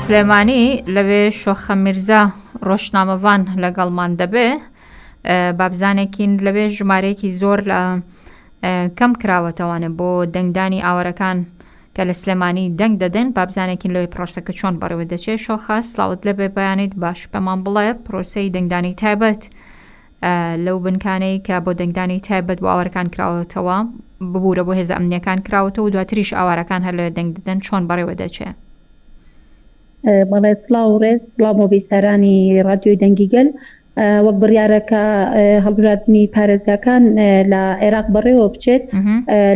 سلێمانی لەوێ شۆخە میرزا ڕۆژنامەڤان لەگەڵمان دەبێ بابزانێکین لەوێ ژمارەیەکی زۆر لە کەم کراوەتەوانە بۆ دەنگدانی ئاوارەکان کە لە سلێمانی دەنگ دەدەن بابزانێکین لەوێ پرۆسەکە چۆن بەڕێوە دەچێت شۆخە سلااوت لەبێ بەیانیت باش پێمان بڵێ پرۆسەی دەنگدانی تایبەت لەو بنکانەی کە بۆ دەنگدانی تایبەت بۆ ئاوارەکان کراوەتەوە ببوورە بۆ هێزە ئەمنیەکان کراوەتەوە و دواتریش ئاوارەکان هەر لەوێ دەنگ دەدەن چۆن بەڕێوە دەچێ؟ بەڵێ سڵاو و ڕێز سڵاو بۆ بیسەرانی ڕادیۆی دەنگی گەل وەک بڕیارە کە هەڵبژاردنی پارێزگاکان لە عێراق بەڕێوە بچێت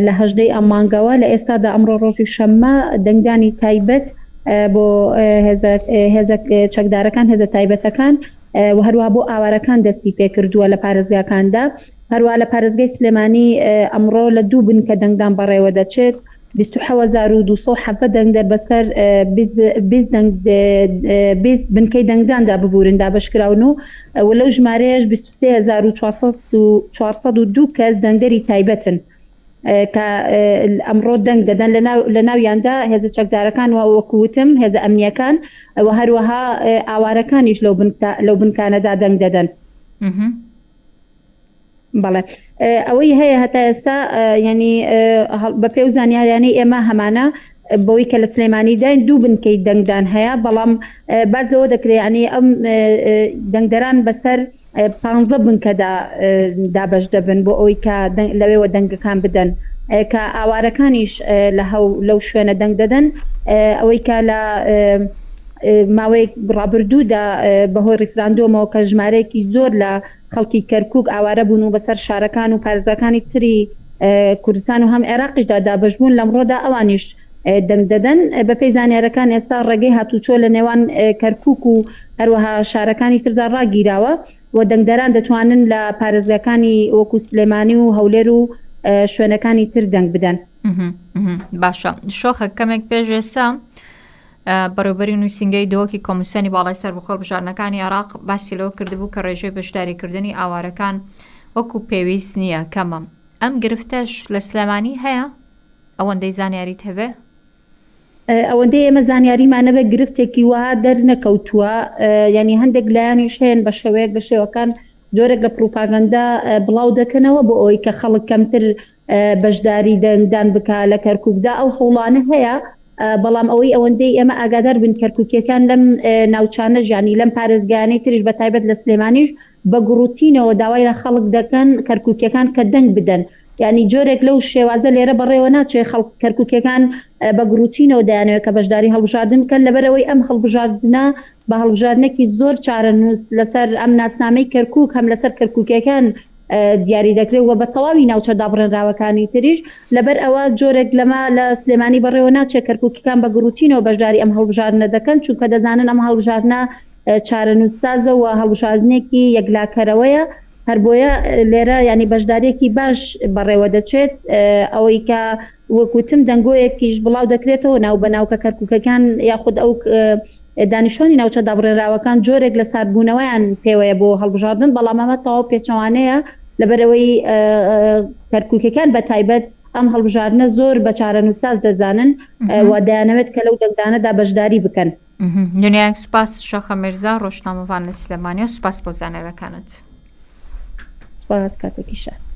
لە هەژدەی ئەم مانگەوە لە ئێستادا ئەمڕۆ ڕۆژی شەممە دەنگدانی تایبەت بۆ هێزە چەکدارەکان هێزە تایبەتەکان و هەروەها بۆ ئاوارەکان دەستی پێکردووە لە پارێزگاکاندا. هەروەها لە پارێزگای سلێمانی ئەمڕۆ لە دوو بنکە دەنگدان بەڕێوەدەچێت، 27217 دەنگدەر بەسەر 20 بنکەی دەنگداندا ببورن دابەشکراون و و لەو ژمارەیەش 23402 کەس دەنگدەری تایبەتن. کە ئەمڕۆ دەنگ دەدەن لە ناویاندا هێزە چەکدارەکان و وەکو وتم هێزە ئەمنییەکان و هەروەها ئاوارەکانیش لەو بنکانەدا دەنگ دەدەن. بەڵێ ئەوەی هەیە هەتا ئێستا ینی بە پێ و زانیاریانەی ئێمە هەمانە بەوەی کە لە سلێمانی داین دوو بنکەی دەنگدان هەیە بەڵام باز لەوە دەکرێت ینی ئەم دەنگدەران بەسەر پانزە بنکەدا دابەش دەبن بۆ ئەوەی کە لەوێوە دەنگەکان بدەن کە ئاوارەکانیش لە هەو لەو شوێنە دەنگ دەدەن ئەوەی کە لە ماوەیەک ڕابردوودا بەهۆی ڕیفراندۆمەوە کە ژمارەیەکی زۆر لە خەڵکی کەرکک ئاوارە بوون و بەسەر شارەکان و پارێزگاکانی تری کوردستان و هەم عێراقیشدا دابەش بوون لەمڕۆدا ئەوانیش دەنگ دەدەن. بەپێی زانیارەکان ئێستا ڕێگەی هاتووچۆ لە نێوان کەرکووک و هەروەها شارەکانی تردا ڕاگیراوە و دەنگدەران دەتوانن لە پارێزگاکانی وەکو سلێمانی و هەولێر و شوێنەکانی تر دەنگ بدەن. باشە شۆخە کەمێک پێش ئێستا بەڕێوبەری نووسینگەی دۆکی کۆمیسیۆنی باڵای سەربەخۆ هەڵبژاردنەکانی عێراق باسی لەوە کردبوو کە ڕێژەی بەشداریکردنی ئاوارەکان وەکو پێویست نییە کەمە ئەم گرفتەش لە سلێمانی هەیە؟ ئەوەندەی زانیاریت هەبێ؟ ئەوەندەی ئێمە زانیاریمان نەبێت گرفتێکی وەها دەرنەکەوتووە یعنی هەندێک لایەنیش هەیەن بە شێوەیەک لە شێوەکان جۆرێک لە پڕوپاگەندە بڵاو دەکەنەوە بۆ ئەوەی کە خەڵک کەمتر بەشداری دەنگدان بکا لە کەرکووکدا ئەو هەوڵانە هەیە بەڵام ئەوەی ئەوەندەی ئێمە ئاگادار بن کەرکووکیەکان لەم ناوچانەش یعنی لەم پارێزگایانەی تریش بە تایبەت لە سلێمانیش بە گوڕوتینەوە داوای لە خەڵک دەکەن کەرکوکیەکان کە دەنگ بدەن یانی جۆرێک لەو شێوازە لێرە بەڕێوە ناچێ خەڵک کەرکوکیەکان بە گوڕوتینەوە دەیانەوێت کە بەشداری هەڵبژاردن بکەن لەبەرئەوەی ئەم هەڵبژاردنە بە هەڵبژاردنێکی زۆر چارەنووس لەسەر ئەم ناسنامەی کەرکوک هەم لەسەر کەرکوکیەکان دیاری دەکرێت و بە تەواوی ناوچە دابڕێنراوەکانی تریش لەبەر ئەوە جۆرێک لەمە لە سلێمانی بەڕێوە ناچێت کەرکوکیکان بە گوڕوتینەوە بەشداری ئەم هەڵبژاردنە دەکەن چونکە دەزانن ئەم هەڵبژاردنە چارەنووسسازە و هەڵبژاردنێکی یەکلاکەرەوەیە، هەربۆیە لێرە یانی بەشدارییەکی باش بەڕێوە دەچێت، ئەوەی کە وەک وتم دەنگۆیەکیش بڵاو دەکرێتەوە ناو بە ناو کە کەرکووکەکان یاخود ئەو دانیشتوانی ناوچە دابڕێنراوەکان جۆرێک لە ساردبوونەوەیان پێوەیە بۆ هەڵبژاردن، بەڵام ئەمە تەواو پێچەوانەیە لەبەرئەوەی کەرکووکەکان بە تایبەت ئەم هەڵبژاردنە زۆر بە چارەنووسساز دەزانن و دەیانەوێت کە لەو دەنگدانەدا بەشداری بکەن. دنیایەک سوپاس شەخە میرزا ڕۆژنامەڤان لە سلێمانیەوە سوپاس بۆ زانیاریەکانت. سوپاس کاتێکی شاد.